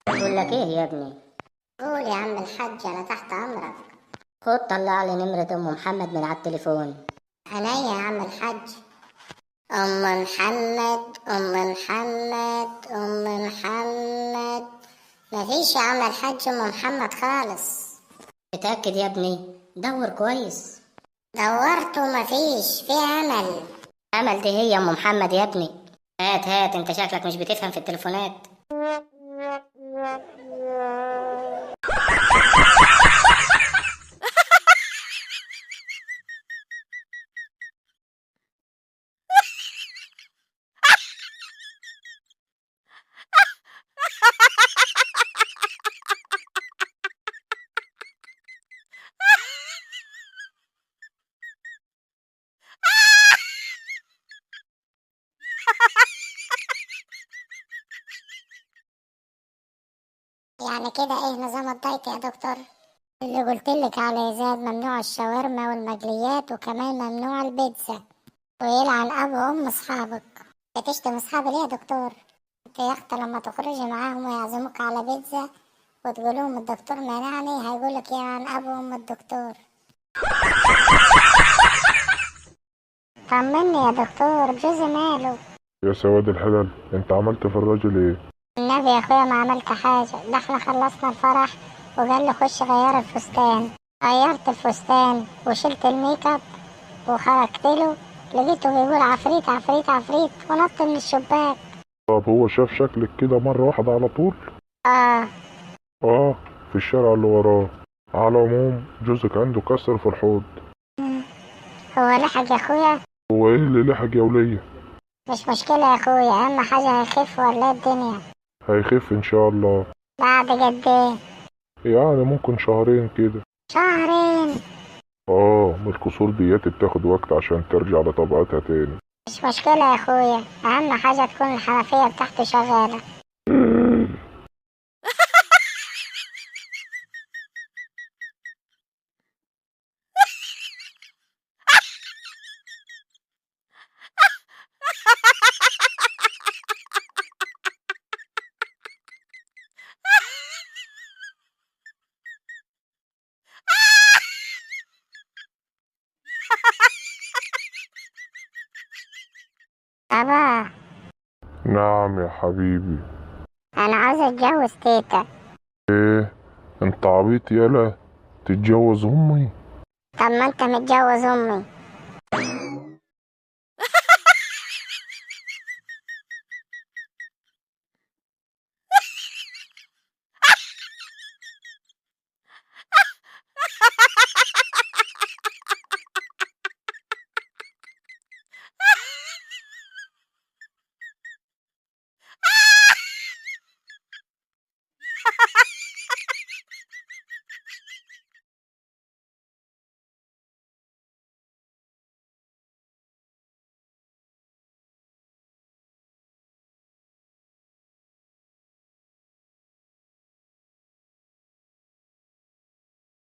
بقول لك ايه يا ابني؟ قول يا عم الحاج، انا تحت امرك. خد طلع لي نمرة ام محمد من على التليفون. عينيا يا عم الحاج. ام محمد، ام محمد، ام محمد، مفيش يا عم الحاج ام محمد خالص. اتأكد يا ابني، دور كويس. دورت ومفيش، في امل. امل دي هي ام محمد يا ابني. هات هات، انت شكلك مش بتفهم في التليفونات. يعني كده ايه نظام الدايت يا دكتور؟ اللي قلتلك على زاد، ممنوع الشاورما والمقليات، وكمان ممنوع البيتزا، ويلعن ابو ام اصحابك. بتشتم اصحابي ليه يا دكتور؟ انت يا اختي لما تخرجي معاهم ويعزموك على بيتزا وتقولهم الدكتور منعني، هيقولك يلعن ابو ام الدكتور. طمني يا دكتور، جوزي ماله؟ يا سواد الحلال، انت عملت في الراجل ايه؟ النبي يا اخويا ما عملت حاجة، ده احنا خلصنا الفرح وقال لي خش غير الفستان. غيرت الفستان وشلت الميك اب وخرجت له، لقيته بيقول عفريت عفريت عفريت، ونط من الشباك. طب هو شاف شكلك كده مرة واحدة على طول؟ اه. اه، في الشارع اللي وراه. على العموم جوزك عنده كسر في الحوض. هو لحق يا اخويا؟ هو ايه اللي لحق يا ولية؟ مش مشكلة يا اخويا، اهم حاجة هيخف ولا الدنيا؟ هيخف ان شاء الله. بعد قد ايه؟ يعني ممكن شهرين كده. شهرين؟ اه، من الكسور ديت بتاخد وقت عشان ترجع لطبيعتها تاني. مش مشكلة يا اخويا، اهم حاجة تكون الحنفية بتاعته شغالة. بابا. نعم يا حبيبي. انا عاوز اتجوز تيتا. ايه انت عبيط يالا، تتجوز امي؟ طب ما انت متجوز امي.